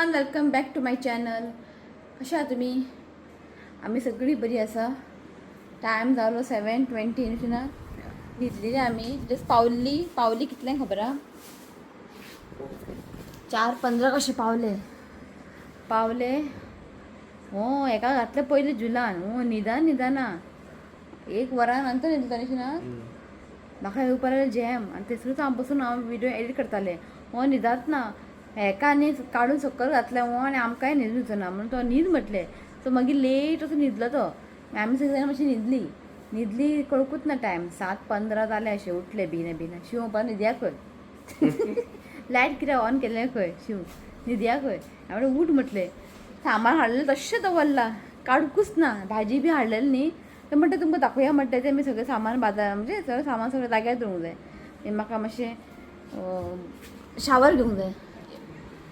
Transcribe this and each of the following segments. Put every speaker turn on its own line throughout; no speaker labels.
Everyone, welcome back to my channel. कशा आहात तुमी? आमी सगळीं बरी आसा. टायम जालो 7:20 न्ही? न्हिदलेली आमी. जस्ट पावली. पावली कितल्यांक खबर आहा? 4:15 कशें पावले. पावले हो हेका घातलें पयलीं जुलान. हो न्हिदान न्हिदाना एक वरा नंतर न्हिदता न्ही ना. म्हाका येवपा लागलें जॅम आनी थंयसरूच हांव बसून हांव व्हिडियो एडिट करतालें. हो न्हिदात ना. हेका आनी काडून सकयल घातलें हो आनी आमकांय न्हीद वचना म्हणून तो न्हीद म्हटलें. सो मागीर लेट असो न्हिदलो तो. मागीर आमी सगळीं जाणां मातशी न्हिदली. न्हिदली, कळकूच ना टायम. 7:15 जालें अशें उठले बेगिना बेगिना. शिव म्हणपा न्हिदया खंय, लायट कित्याक ऑन केलें खंय, शिव न्हिदया खंय. हांवें उठ म्हटलें. सामान हाडलें तशें दवरलां, काडूंकच ना. भाजी बी हाडलेली न्ही ते म्हणटा तुमकां दाखोवया म्हणटा तें. मी सगळें सामान बाजार म्हणजे सगळें सामान सगळें जाग्यार दवरूंक जाय. मागीर म्हाका मातशें शावर घेवंक जाय.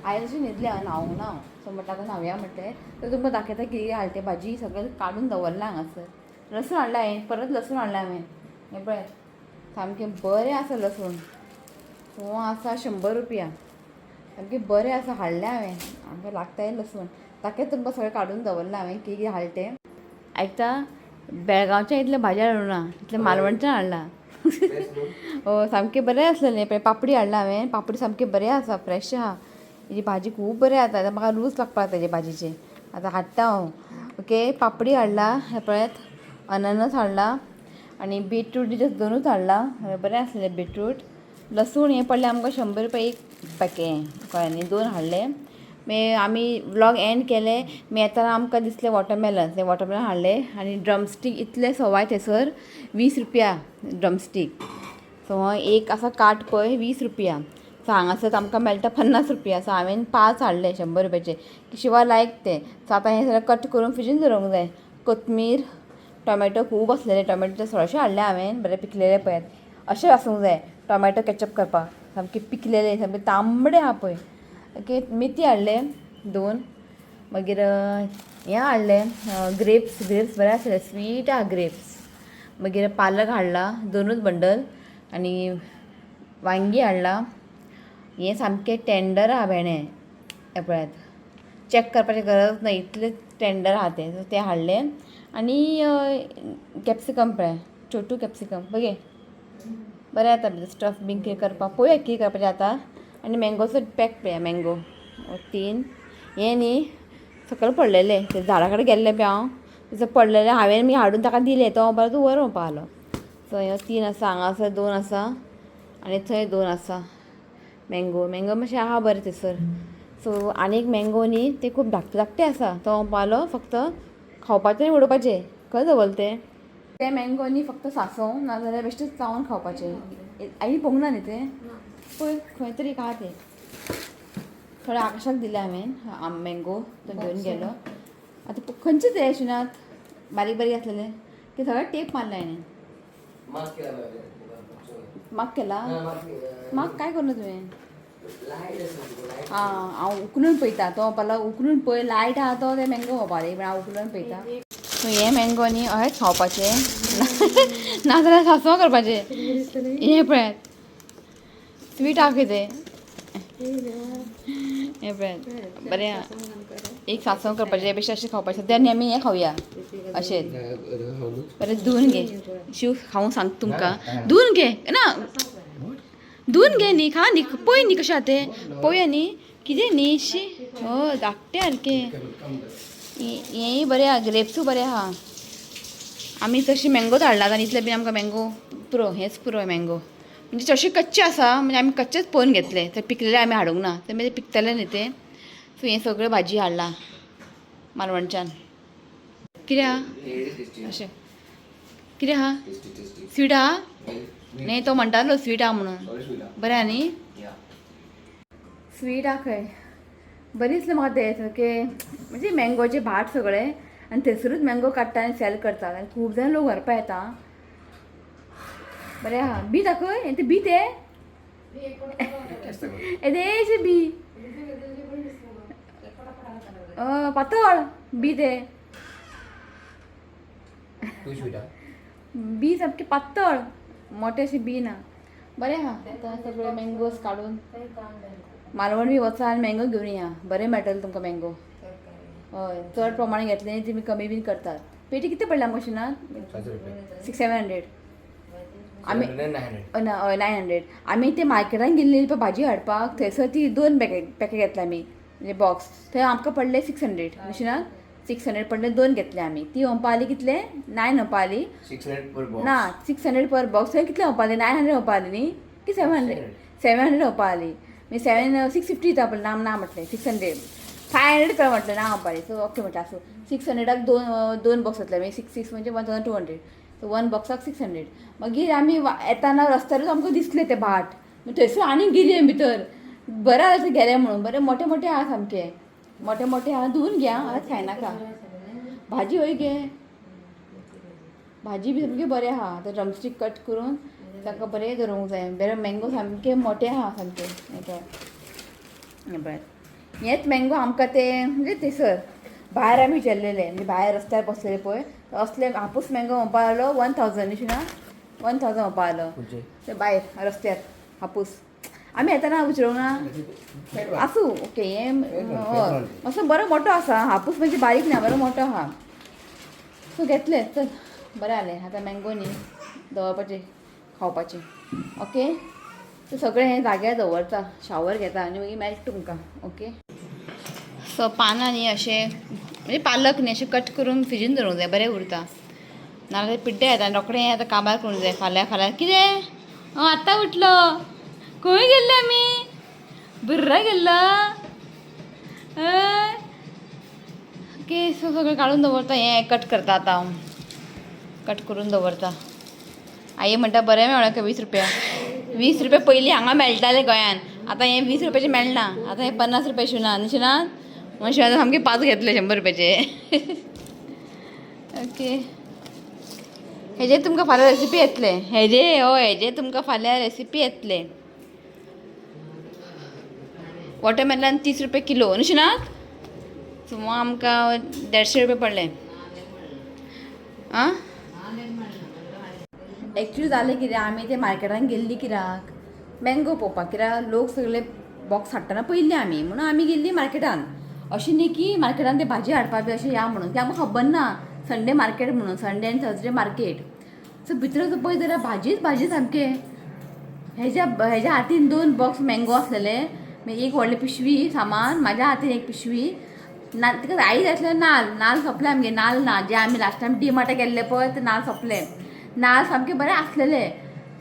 आयज अशें न्हिदलें हांव, न्हावंक ना हांव. सो म्हणटा आतां न्हावया म्हटलें. तर तुमकां दाखयता कितें हाडलें तें. भाजी सगळें काडून दवरलां हांगासर. लसूण हाडलें हांवें, परत लसूण हाडलें हांवें. हें पळय, सामकें बरें आसा लसूण. हो आसा 100 रुपया. सामकें बरें आसा, हाडलें हांवें. आमकां लागताय लसूण. ताकें तुमकां सगळें काडून दवरलां हांवें कितें कितें हाडलें तें. आयकता, बेळगांवच्यान इतलें भाजी हाडूं ना, इतलें मालवणच्यान हाडलां. हो, सामकें बरें आसलेलें. पळय, पापडी हाडला हांवें. पापडी सामकी बरें आसा, फ्रेश आहा. हेजी भाजी खूब बरी जाता. आतां म्हाका रूच लागपाक तेजे भाजयेचे. आतां हाडटा हांव. ओके, पापडी हाडला. हें पळयात, अननस हाडला आनी बिटरूट जस्ट दोनूच हाडला. बरें आसलेलें बिटरूट. लसूण हें पडलें आमकां 100 रुपया एक पॅकें, कळ्ळें न्ही? दोन हाडले. मागीर आमी व्लॉग एंड केले. मागीर येतना आमकां दिसलें वॉटरमेलन. ते वॉटरमेलन हाडले आनी ड्रमस्टीक इतले सवाय थंयसर, 20 रुपया ड्रमस्टीक. सो एक आसा काट पळय, 20 रुपया. सो हांगासर आमकां मेळटा 50 रुपया. सो हांवें पांच हाडले 100 रुपयाचे. शिवा लायक ते. सो आतां हें सगळें कट करून फ्रिजीन दवरूंक जाय. कोथमीर, टोमॅटो खूब आसलेले. टोमॅटो थोडेशे हाडले हांवें, बरे पिकलेले. पळयात, अशें आसूंक जाय टोमॅटो केचप करपाक. सामके पिकलेले, सामके तांबडे आहा पळय. ओके, मेथी हाडले दोन. मागीर हें हाडलें, ग्रेप्स. ग्रेप्स बरे आसले, स्वीट आहा ग्रेप्स. मागीर पालक हाडला दोनूच बंडल आनी वांगी हाडला. हें सामकें टेंडर आहा भेंडे. हें पळयात, चॅक करपाची गरज ना, इतलें टेंडर आहा तें. सो तें हाडलें. आनी कॅप्सिकम पळय, छोटू कॅप्सिकम बघे, बरें जाता स्टफ बीन कितें करपाक. पळोवया कितें करपाचें आतां. आनी मँगोचो पॅक पळया, मँगो तीन. हें न्ही सकयल पडलेलें ते झाडा कडेन गेल्लें पळय हांव, थंयसर पडलेलें. हांवें मागीर हाडून ताका दिलें. तो बरो तूं व्हर म्हणपा लागलो. सो हे तीन आसा, हांगासर दोन आसा आनी थंय दोन आसा मँगो. मँगो मातशें आहा बरें थंयसर. सो आनी एक मँगो न्ही, ते खूब धाकटे धाकटे आसा. तो म्हणपा लागलो फक्त खावपाचें आनी उडोवपाचें. खंय दवरलें तें? ते मँगो न्ही फक्त सांसव नाजाल्यार बेश्टेच चावून खावपाचें. आई पळोवंक ना न्ही तें. पळय, खंय तरी एक आहा तें. थोडे आकाशाक दिले हांवें मँगो, तो घेवन गेलो. आतां खंयचे ते शिनात बारीक बारीक आसलेले ते सगळे टेप मारले हांवें. माग केला? माग काय करना तुवें? आं, हांव उखलून पळयता. तो म्हणपा लागलो उखलून पळय, लायट आहा तो ते मँगो म्हणपा लागले. पूण हांव उखलून पळयता. सो हे मँगो न्ही अशेंच खावपाचें नाजाल्यार सांसवां करपाचें. हें पळयात, स्वीट आहा खंय तें. हें पळयात, बरें आहा. एक सांसव करपाचें बेश्टें अशें खावपाचें. सद्या न्ही आमी हें खावया अशेंच. बरें धुवन घे शिव. खावंक सांगता तुमकां. धुवन घे ना, धुवन घे न्ही, खा न्ही. पळय न्ही कशें आहा तें, पळोवया न्ही कितें न्ही. शी, हय, धाकटें सारकें. हेंय बरें आहा, ग्रेप्सूय बरें आहा. आमी तशी मँगोच हाडला आनी इतले बीन आमकां मँगो पुरो, हेंच पुरो मँगो. म्हणजे चडशे कच्चे आसा, म्हणजे आमी कच्चेच पळोवन घेतले. ते पिकलेले आमी हाडूंक ना, ते मागीर पिकतले न्ही ते. सो हें सगळें भाजी हाडला मालवणच्यान. कितें आहा अशें? कितें आहा? स्वीट आहा न्ही? तो म्हणटालो स्वीट आहा म्हणून. बरें आहा न्ही? स्वीट आहा खंय. बरें दिसलें म्हाका तें सारकें. म्हणजे मँगोचें भाट सगळें आनी थंयसरूच मँगो काडटा आनी सेल करतात आनी खूब जाण लोक व्हरपा येता. बरें आहा. बी दाखय. हें तें बी तें येदेशें बी, पातळ बी तें.
Too sweet, ah?
बी सामकें पातळ, मोठें अशें बी ना. बरें आहा. आतां सगळे मँगोज काडून मालवण बी वचा आनी मँगो घेवन या, बरें मेळटलें तुमकां मँगो. हय, चड प्रमाणे घेतलें न्ही तुमी कमी बीन करतात. पेटी कितें पडल्या आमकां शिनात?
700 रुपया.
600-700 आमी.
900.
ना, हय, 900. आमी ते मार्केटान गेल्ली पळय भाजी हाडपाक, थंयसर ती दोन पॅकेट पॅकेट घेतले आमी, म्हणजे बॉक्स. थंय आमकां पडले 600. शिनात 600 पडले, दोन घेतले आमी. ती म्हणपा आली कितले, 9 म्हणपा आली.
600 पर बॉक्स.
ना, 600 पर बॉक्स. थंय कितले म्हणपा आली, 900 म्हणपा आली न्ही की 700? 700 म्हणपा आली. मागीर 650 दिता पडलें. ना ना म्हटलें, 600, 500 कर म्हटलें. ना म्हणपा आली. सो ओके म्हटलें, आसूं. 600-आक दोन दोन बॉक्स जातले. मागीर सिक्स सिक्स म्हणजे 1200. सो वन बॉक्साक 600. मागीर आमी येताना रस्त्यारूच आमकां दिसलें तें भाट. मागीर थंयसर आनीक गेली आमी भितर. बरें जालें थंय गेलें म्हणून. बरें मोठे मोठे आहा, सामके मोठे मोठे आहा. धुवून घे आं, आतां खायनाका. भाजी हय गे, भाजी बी सामकी बरें आहा. आतां ड्रमस्टीक कट करून ताका बरें दवरूंक जाय. बरें मँगो सामके मोठे आहा, सामके. हें पळय, हें पळय, हेच मँगो आमकां ते म्हणजे थंयसर भायर आमी विचारलेले, म्हणजे भायर रस्त्यार बसलेले पळय, असले हापूस मँगो म्हणपा लागलो 1000. न्ही ना, 1000 म्हणपा लागलो.
खंयचे?
ते भायर रस्त्यार हापूस आमी येताना विचारूंक ना. आसूं, ओके. हें हय, मातसो बरो मोठो आसा हापूस, म्हणजे बारीक ना, बरो मोठो आहा. सो घेतले. चल, बरें जालें. आतां मँगो न्ही दवरपाचे, खावपाचे. ओके, ते सगळें हें जाग्यार दवरता, शावर घेता आनी मागीर मेळटा तुमकां. ओके, सो पानां न्ही अशें, म्हणजे पालक न्ही अशें कट करून फ्रिजीन दवरूंक जाय, बरें उरता. नाजाल्यार पिड्ड्यार येता आनी रोखडें आतां काबार करूंक जाय फाल्यां. फाल्यां कितें? हांव आतां उठलो. खंय गेल्ले आमी? बुर्रा गेल्लो. हय. ओके, सो सगळें काडून दवरता. हें कट करता आतां हांव, कट करून दवरता. आई म्हणटा बरें मेळ्ळें का 20 रुपया. 20 रुपया पयलीं हांगा मेळटाले गोंयान. आतां हें 20 रुपयाचें मेळना. आतां हें 50 रुपया शिवना न्ही. शिवनात म्हणून शिवना सामके पांच घेतले 100 रुपयाचे. ओके, हेजे तुमकां फाल्यां रेसिपी येतले. हेजे, हय, हेजे तुमकां फाल्यां रेसिपी येतले. वॉटरमेलन 30 रुपया किलो न्ही शिनात? सुमार आमकां 150 रुपया पडले. आं, एक्चुली जालें कितें, आमी ते मार्केटान गेल्ली कित्याक? मँगो पळोवपाक. कित्याक लोक सगळे बॉक्स हाडटना पयल्ले आमी, म्हणून आमी गेल्ली मार्केटान. अशें न्ही की मार्केटान ते भाजी हाडपा बी अशें या म्हणून, की आमकां खबर ना संडे मार्केट म्हणून. संडे आनी थर्सडे मार्केट. सो भितर पळय जाल्यार भाजीच भाजी सामकें. हेज्या हेज्या हातीन दोन बॉक्स मँगो आसलेले, मागीर एक व्हडली पिशवी सामान, म्हाज्या हातीन एक पिशवी ना. तिका आई जाय आसलें नाल. नाल सोंपले आमगे, नाल ना. जे आमी लास्ट टायम डी मार्टाक गेल्ले पळय, ते नाल सोंपले. नाल सामके बरे आसलेले,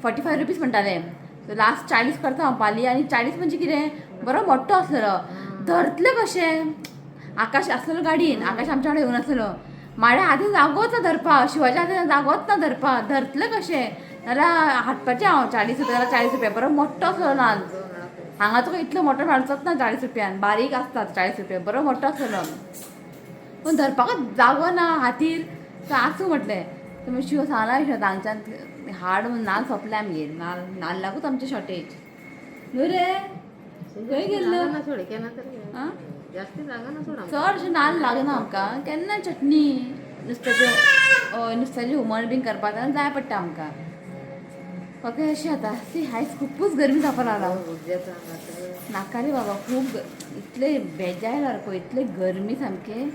45 रुपीज म्हणटाले. सो लास्ट 40 करता म्हणपाली. आनी 40 म्हणजे कितें, बरो मोठो आसलेलो, धरतले कशें? आकाश आसलेलो गाडयेन, आकाश आमच्या वांगडा येवन आसलेलो. म्हाज्या हातीन जागोच ना धरपाक, शिवाच्या हातीन जागोच ना धरपाक. धरतले कशें? जाल्यार हाडपाचें हांव 40 रुपया जाल्यार 40 रुपया. बरो मोठो आसलेलो नाल. हांगा तुका इतलो मोठो मेळचोच ना 40 रुपयान. बारीक आसता 40 रुपया. बरो मोठो आसलेलो, पूण धरपाकच जागो ना हातीर. सो आसूं म्हटलें. तुमी शिव सांगला, शिव हांगच्यान हाड म्हणून. नाल सोंपले आमगेर. नाल, नाल्लाकूच आमचें शॉर्टेज न्हू रे? खंय गेल्लो?
ना सोड, केन्ना तरी.
आं.
जास्ती जागा ना सोड.
चड अशें नाल्ल लागना आमकां. केन्ना चटणी, नुस्त्याचें, हय, नुस्त्याचें हुमण बीन करपाक जाय पडटा आमकां. ओके, अशें आतां सी आयज खुपूच गरमी जावपा लागला. नाका रे बाबा, खूब इतले बेजार सारको, इतले गरमी सामकें.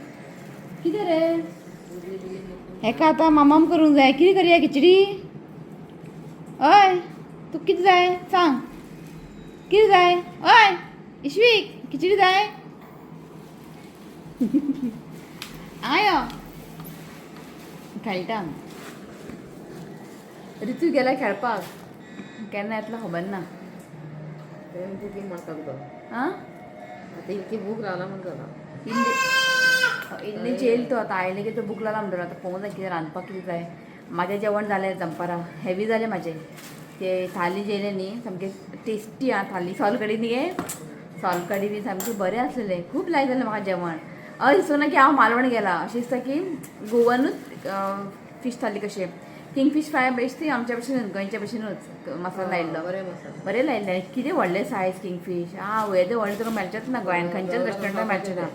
कितें रे, हेका आतां मामाम करूंक जाय. कितें करया? खिचडी? हय, तुका कितें जाय सांग, कितें जाय? हय इश्वीक, खिचडी जाय? हांगा यो, खेळटा. रितू गेला खेळपाक, केन्ना येतलो खबर ना.
बुकींग म्हणतात गो.
आं.
आता इतकी भूक लागला म्हणून जाला.
इल्ली इल्ली जेल तो आतां आयले की तो भूक लागला म्हणटलो. आतां पळोवंक जाय कितें रांदपाक, कितें जाय. म्हाजें जेवण जालें दनपारां, हेवी जालें म्हाजें. ते थाली जेयलें न्ही, सामकें टेस्टी आं थाली. सोलकडी न्ही गे, सोलकडी बी सामकें बरें आसलेलें. खूब लायक जालें म्हाका जेवण. अशें दिसना की हांव मालवण गेलां. अशें दिसता की गोवनूच फीश थाली कशें, किंगफीश फ्राय बेश्टी आमच्या भशेनूच, गोंयच्या भशेनूच मसालो लायिल्लो.
बरें मसाला.
बरें लायिल्लें आनी कितें व्हडलें सायज किंगफीश. आं, येदें व्हडलें तुका मेळचेंच ना गोंयान, खंयच्याच रेस्टॉरंटान मेळचें ना.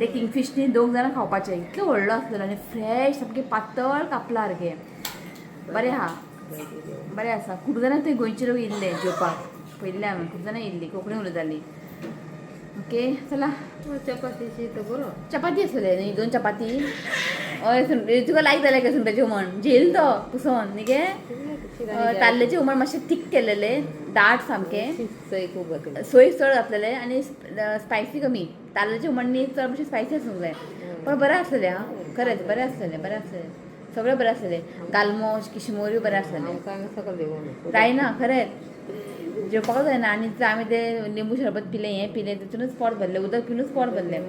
ते किंगफीश न्ही दोग जाणां खावपाचें, इतलो व्हडलो आसलेलो आनी फ्रेश, सामकें पातळ कापला सारकें. बरें आहा, बरें आसा. खूब जाणां थंय गोंयचे लोक येयल्ले जेवपाक. पयल्ले आमी खूब जाणां येयल्लीं, कोंकणी उलयतालीं. ओके चला.
चपाती शीत बरो.
चपाती आसलेले न्ही, दोन चपाती. हय, तुका लायक जालें काय सुंगटाचें हुमण? झेल तो पुसोन न्ही गे. ताल्ल्याचें हुमण मातशें थीक केलेलें, दाट सामकें.
सय खूब घातली.
सोय चड घातलेले आनी स्पायसी कमी. ताल्ल्याचें हुमण न्ही चड मातशें स्पायसी आसूंक जाय, पण बरें आसलेलें. आं, खरेंच बरें आसलेलें, बरें आसलेलें, सगळें बरें आसलेलें. गालमो किशमोऱ्यो बरें आसलेलें.
आमकां हांगा सकयल देंवोन
जायना, खरेंच जेवपाकूच जायना. आनी आमी ते लिंबू शरबत पिलें, हें पिलें, तितूनच पोट भरलें, उदक पिवनूच पोट भरलें.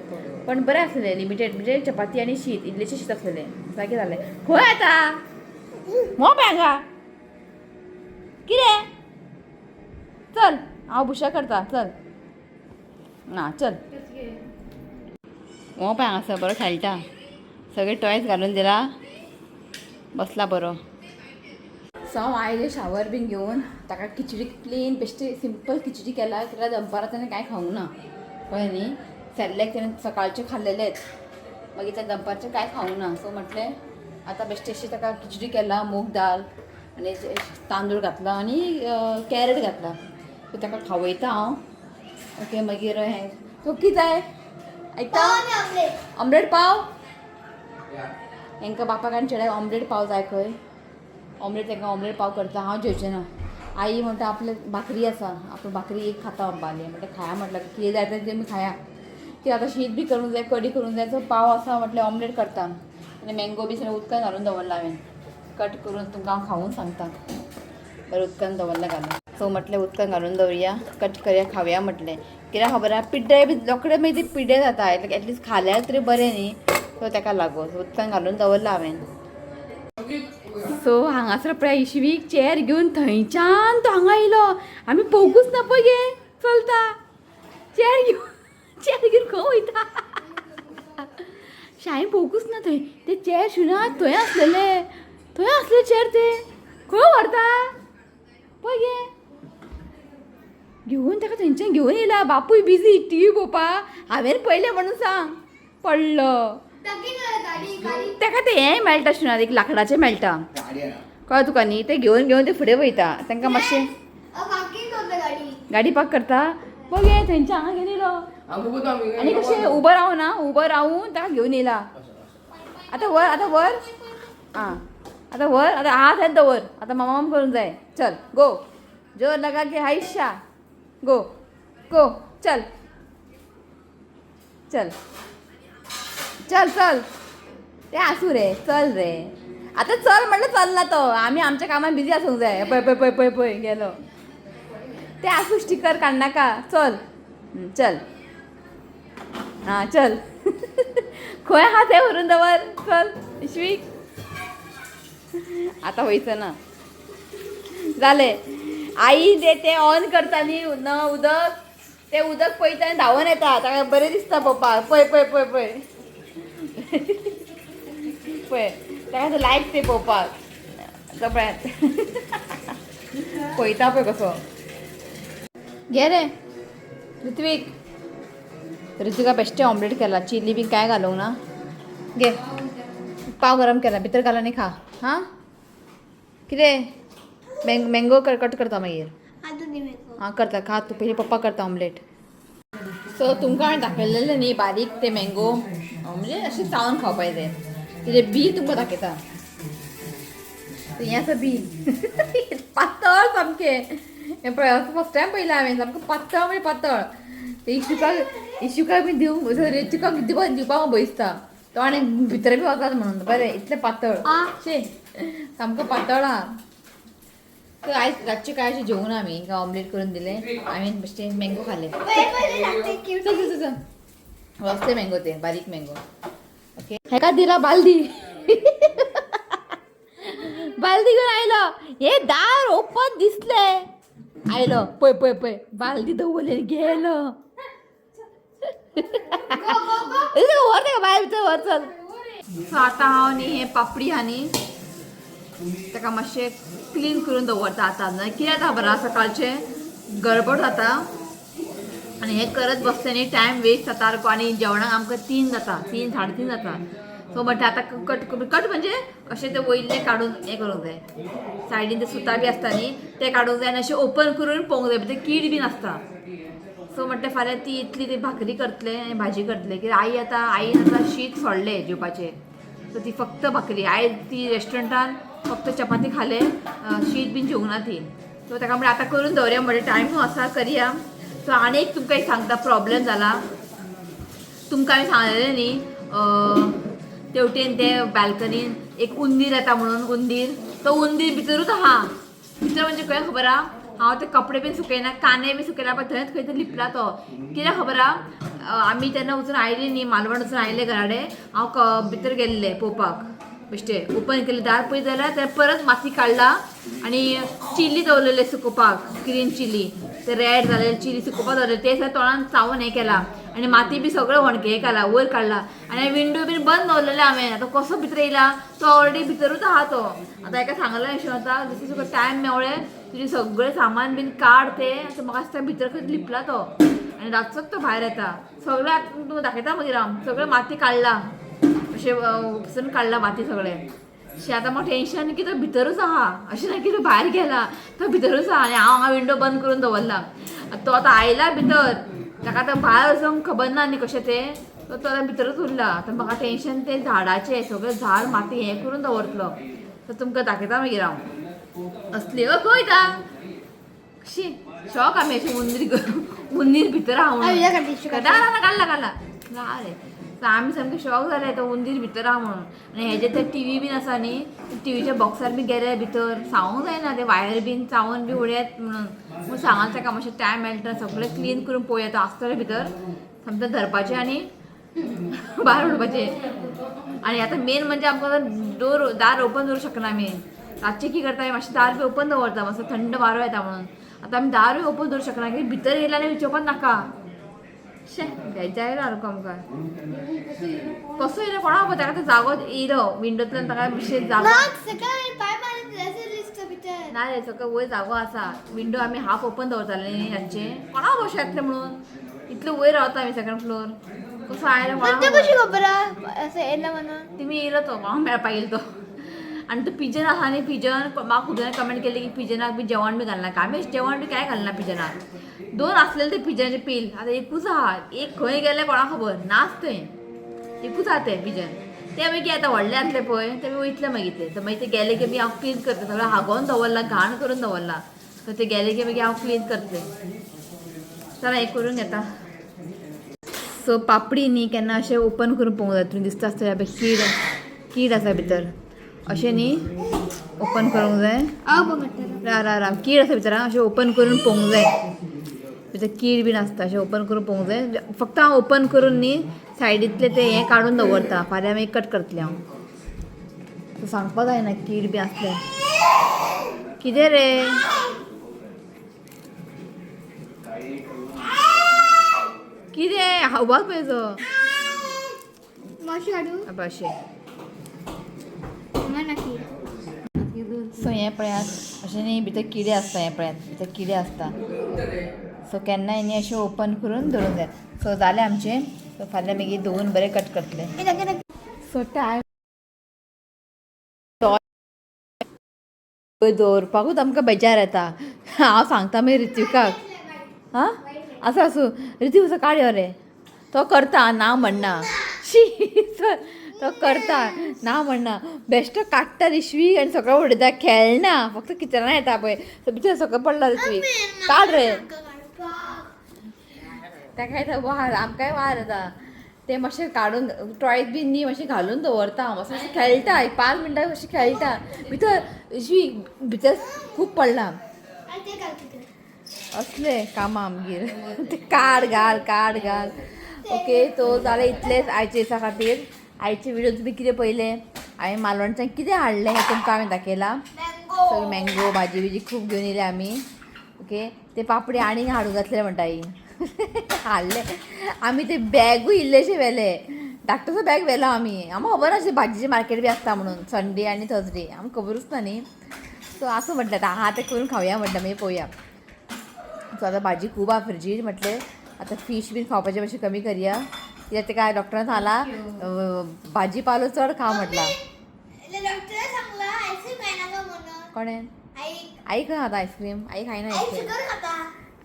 पण बरें आसलें, लिमिटेड म्हणजे चपाती आनी शीत, इल्लेशें शीत आसलेलें, सारकें जालें. खंय आतां मोप हांगा कितें? चल हांव भुशा करता, चल ना चल. मोप हांगासर बरो खेळटा, सगळे टॉयज घालून दिला, बसला बरो. सो हांव आयलें शावर बीन घेवन, ताका खिचडी प्लेन बेश्टी सिंपल खिचडी केला, कित्याक दनपारां ताणें कांय खावंक ना, कळ्ळें न्ही. सेरलॅक तेणें सकाळचें खाल्लेलेंच, मागीर तें दनपारचें कांय खावंक ना. सो म्हटलें आतां बेश्टें अशें ताका खिचडी केला, मूग दाल आनी तांदूळ घातला आनी कॅरट घातला. सो ताका खावयता हांव. ओके, मागीर हें सो कितें जाय आयकता? ऑमलेट पाव हेंकां बापाक आनी चेड्याक ऑमलेट पाव जाय खंय. ऑमलेट तांकां ऑमलेट पाव करता, हांव जेवचें ना. आई म्हणटा आपले भाकरी आसा, आपूण भाकरी एक खाता म्हणपाली. म्हणटा खाया, म्हटल्यार कितें जाय तें तुमी खाया, की आतां शीत बी करूंक जाय, कडी करूंक जाय. सो पाव आसा म्हटलें ऑमलेट करता. आनी मँगो बी सगळें उदकान घालून दवरलां हांवें, कट करून तुमकां हांव खावून सांगता. बरें उदकान दवरलां घालून. सो म्हटलें उदकान घालून दवरुया, कट करया, खावया म्हटलें. कित्याक खबर आहा, पिड्डे बी रोखडे मागीर ते पिड्डे जाता, एटलिस्ट खाल्यार तरी बरें न्ही. सो ताका लागून उदकान घालून दवरलां हांवें. सो हांगासर पळय इशवीक चेअर घेवन थंयच्यान तो हांगा येयलो, आमी पळोवंकूच ना. पळय गे चलता चेअर घेवन, चेअर घेवन खंय वयता शाळेन पळोवंकूच ना. थंय ते चेअर शिवना, थंय आसलेले, थंय आसले चेअर, ते खंय व्हरता पळय गे घेवन ताका थंयच्यान घेवन येयला. बापूय बिजी टीव्ही पळोवपाक, हांवें पळयलें म्हणून सांग पडलो. ताका ते हें मेळटा शिवना, एक लाकडाचें मेळटा, कळ्ळें तुका न्ही. ते घेवन घेवन ते फुडें वयता, तांकां मातशें गाडी पार्क करता. बघ हे थंयच्या हांगा घेवन येयलो आनी कशें उबो रावना, उबो रावून ताका घेवन येयला. आतां व्हर, आतां व्हर, आं आतां व्हर, आतां हात थंय दवर, आतां मामा करूंक जाय. चल गो, जोर लगा के हायशा, गो गो, चल चल चल चल. ते आसूं रे, चल रे आतां चल म्हणल्यार चलना तो. आमी आमच्या कामान बिजी आसूंक जाय. पळय पळय पळय पळय पळय गेलो ते. आसूं, स्टिकर काडनाका, चल. चल, आं चल, खंय आहा तें व्हरून दवर. चल इश्वीक, आतां वयचो ना जालें. आई ते तें ऑन करता न्ही न उदक, तें उदक पळयता आनी धांवून येता. ताका बरें दिसता पळोवपाक. पळय पळय पळय पळय पळय, ताका ते लायक ते पळोवपाक. तो पळय पळयता पळय कसो. घे रे ऋत्वीक, ऋत्विका बेश्टें ऑमलेट केला, चिली बी कांय घालूंक ना. घे पाव गरम केला, भितर घाल आनी खा. हां कितें मँगो कट करता मागीर. आं करता, खा तूं पयलीं, पप्पा करता ऑमलेट. सो तुमकां हांवें दाखयलेलें न्ही बारीक ते मँगो, म्हणजे अशें चावन खावपाक जाय. तेजें बी तुमकां दाखयता. हें आसा बी, पातळ सामकें. हें पळय, फर्स्ट टायम पळयलां हांवें, सामकें पातळ म्हणजे पातळ. ते इशुकाक, इशुकाक बी दिवंक, ऋतिकाक दिवपाक दिवपाक हांव बयसता, तो आनी भितर बी वतात म्हणून. बरें इतलें पातळ शे, सामकें पातळ आहा. तर आयज रातचें काय अशें जेवूं ना आमी, ऑमलेट करून दिलें हांवें, बेश्टें मँगो खालें. चल चल चल, रस्ते मँगो ते बारीक मँगो. ओके, हेका दिला बालदी, बालदी घेवन आयलो. हे दार ओपन दिसलें, आयलो. पळय पळय पळय, बालदी दवरली गेलो. व्हर तेका भायर, भितर व्हर, चल. सो आतां हांव न्ही हें पापडी आहा न्ही, ताका मातशें क्लीन करून दवरता आतां. कितें जाता खबर आहा, सकाळचें गडबड जाता आनी हें करत बसलें न्ही टायम वेस्ट जाता सारको. आनी जेवणाक आमकां 3 जाता, 3 3:30 जाता. सो म्हणटा आतां कट कट म्हणजे अशें तें वयलें काडून हें करूंक जाय, सायडीन ते सुतां बी आसता न्ही ते काडूंक जाय आनी अशें ओपन करून पळोवंक जाय, भितर कीड बीन आसता. सो म्हटलें फाल्यां ती इतली ती भाकरी करतले आनी भाजी करतले कित्याक आई आतां आईन आतां शीत सोडलें जेवपाचें. सो ती फक्त भाकरी. आयज ती रेस्टॉरंटान फक्त चपाती खाले, शीत बीन जेवंक ना ती. सो ताका म्हणलें आतां करून दवरया म्हणलें, टायमूय आसा करया. सो आनी एक तुमकां एक सांगता, प्रॉब्लेम जाला तुमकां हांवें सांगलेलें न्ही, तेवटेन ते बाल्कनीन एक उंदीर येता म्हणून. उंदीर तो उंदीर भितरूच आहा. भितर म्हणजे खंय खबर आहा, हांव ते कपडे बीन सुकयना, कांदे बी सुकयना, पळय थंयच खंय तरी लिपला तो. कित्याक खबर आहा, आमी तेन्ना वचून आयली न्ही, मालवण वचून आयले घराडे, हांव भितर गेल्लें पळोवपाक, बेश्टे ओपन केलें दार पळयत जाल्यार ते परत माती काडला आनी चिली दवरलेले सुकोवपाक, ग्रीन चिली, ते रेड जालेले चिली सुकोवपाक दवरलेले, ते सगळें तोंडान चावून हें केला आनी माती बी सगळें व्हणके केला, वयर काडला आनी विंडो बीन बंद दवरलेले हांवें. आतां कसो भितर येयला तो, ऑलरेडी भितरूच आहा तो. आतां हेका सांगलें अशें, आतां जशें तुका टायम मेवळें तुजें सगळें सामान बीन काड तें. आतां म्हाका दिसता भितर खंय लिपला तो आनी रातचोच तो भायर येता. सगळें आतां तुमकां दाखयता मागीर हांव, सगळें माती काडला, अशें उपसून काडला माती सगळें. अशें आतां म्हाका टेंशन की तो भितरूच आहा, अशें ना की तो भायर गेला, तो भितरूच आहा आनी हांव हांगा विंडो बंद करून दवरला. तो आतां आयला भितर, ताका आतां भायर वचूंक खबर ना न्ही कशें तें, तो तो आतां भितरूच उरला. आतां म्हाका टेंशन तें झाडाचें, सगळें झाड माती हें करून दवरतलो. सो तुमकां दाखयता मागीर हांव. असली खंय वयता शी शॉक आमी अशें उंदीर उंदीर भितर आहा म्हणून. ना ना काडला काडला ना रे. सो आमी सामके शॉक जाले तो उंदीर भितर आहा म्हणून. आनी हेजे ते टिवी बीन आसा न्ही, टिवीच्या बॉक्सार बी गेले भितर, सांगूंक जायना ते वायर बीन चावून बी उडयत म्हणून. म्हूण सांगलें ताका मातशें टायम मेळटा सगळें क्लीन करून पळोवया, तो आसतले भितर सामकें धरपाचें आनी भायर उडोवपाचें. आनी आतां मेन म्हणजे आमकां आतां डोर दार ओपन दवरूंक शकना आमी. रातचें कितें करता आमी, मातशें दार बी ओपन दवरता, मातसो थंड वारो येता म्हणून. आतां आमी दारूय ओपन दवरूंक शकना कित्याक भितर येयला आनी विचोवपाक नाका. शे बेजार येयलो सारको आमकां. कसो येयलो कोणा खबर, ताका तो जागो येयलो विंडोंतल्यान, ताका मातशें जागो ना रे, सगळो वयर जागो आसा. विंडो आमी हाफ ओपन दवरताले न्ही रातचें, कोणा कशें येतलें म्हणून इतलें वयर रावता आमी सेकंड फ्लोर, कसो आयलो कोणा खबर. तिमी येयलो तो कोणाक मेळपाक येयलो तो. आनी तो पिजन आसा न्ही, पिजन म्हाका खूब जाणांनी कमेंट केली की पिजनाक बी जेवण बी घालना. आमी जेवण बी कांय घालना पिजनाक. दोन आसलेले ते पिजनाचे पील, आतां एकूच आहा, एक खंय गेलें कोणाक खबर, नाच थंय, एकूच आहा तें पिजन. ते मागीर आतां व्हडलें जातलें पळय, ते मागीर वयतले मागीर ते. तर मागीर ते गेले की मागीर हांव क्लीन करता, सगळें हागोवन दवरलां, घाण करून दवरलां, तर ते गेले की मागीर हांव क्लीन करतलें. चला हें करून घेता. सो पापडी न्ही केन्ना अशें ओपन करून पळोवंक जाय, तुमी दिसता आसतलें पळय कीड कीड आसा भितर, अशें न्ही ओपन करूंक जाय. रा रा रा कीड आसा भितर आं, अशें ओपन करून पळोवंक जाय, भितर कीड बीन आसता, अशें ओपन करून पळोवंक जाय. फक्त हांव ओपन करून न्ही सायडींतलें तें हें काडून दवरता, फाल्यां मागीर कट करतलें हांव. सो सांगपाक जायना कीड बी आसलें कितें रे. कितें आवाज पळय तो अशें. सो हें पळयात, अशें न्ही भितर किडे आसता, हें पळयात भितर किडे आसता. सो केन्नाय न्ही अशें ओपन करून दवरूंक जाय. सो जालें आमचें. सो फाल्यां मागीर धुवून बरें कट करतलें. सो टायम दवरपाकूच आमकां बेजार येता. हांव सांगता मागीर ऋत्विकाक, आं आसूं आसूं ऋत्विक असो काड यो रे, तो करता ना म्हणना, शी तो करता ना म्हणना, बेश्टो काडटा रिशवी आनी सगळें उडयता, खेळना, फक्त किचनान येता पळय भितर सगळें पडला. ऋत्विक काड रे, ताका येता वार, आमकांय वार येता. ते मातशें काडून टॉयज बीन न्ही मातशें घालून दवरता हांव, मातशें मातशें खेळटा, एक 5 मिनटां मातशें खेळटा भितर. ऋषवी भितर खूब पडलां. असले कामां आमगेर ते काड घाल काड घाल. ओके तो जालें इतलेंच आयचे दिसा खातीर. आयचे व्हिडिओ तुमी कितें पळयलें, हांवें मालवणच्यान कितें हाडलें हें तुमकां हांवें दाखयलां. सगळें मँगो भाजी बिजी खूब घेवन येयले आमी. ओके ते पापडी आनीक हाडूंक जातले म्हणटा आई, हाडले आमी ते बॅगूय इल्लेशे व्हेले, धाकटोसो बॅग व्हेलो आमी. आमकां खबर नासलें भाजीचें मार्केट बी आसता म्हणून संडे आनी थर्सडे, आमकां खबरूच ना न्ही. सो आसूं म्हटलें, आतां आहा तें करून खावया म्हटलें, मागीर पळोवया. सो आतां भाजी खूब आहा फ्रिजीर, म्हटलें आतां फीश बीन खावपाचें मातशें कमी करया, कित्याक तेका डॉक्टरान सांगलां भाजी पालो चड खा म्हटलां. कोणें? आई खंय खाता आयस्क्रीम? आई खायना आयस्क्रीम.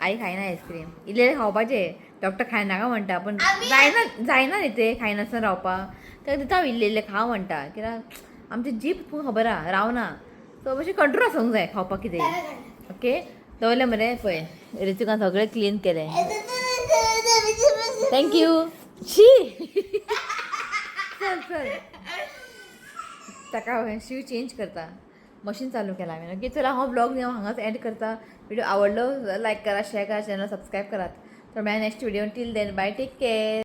आई खायना आयस्क्रीम. इल्लें खावपाचें, डॉक्टर खायनाका म्हणटा, पूण जायना जायना न्ही तें खायनासतना रावपाक. ताका दिता हांव इल्लें इल्लें खा म्हणटा, कित्याक आमची जीप तुमकां खबर आहा रावना. सो मातशें कंट्रोल आसूंक जाय खावपाक कितें. ओके, दवरलें मरे. पळय ऋतिकान सगळें क्लीन केलें. Thank you. शी, चल चल, ताका हांवें शीव चेंज करता, मशीन चालू केला हांवें. ओके, चला, हो ब्लॉग हांव हांगाच एंड करता. व्हिडिओ आवडलो लायक करा, शेअर करा, चॅनल सबस्क्रायब करात. तर मेळया next video. Till then, bye, take care.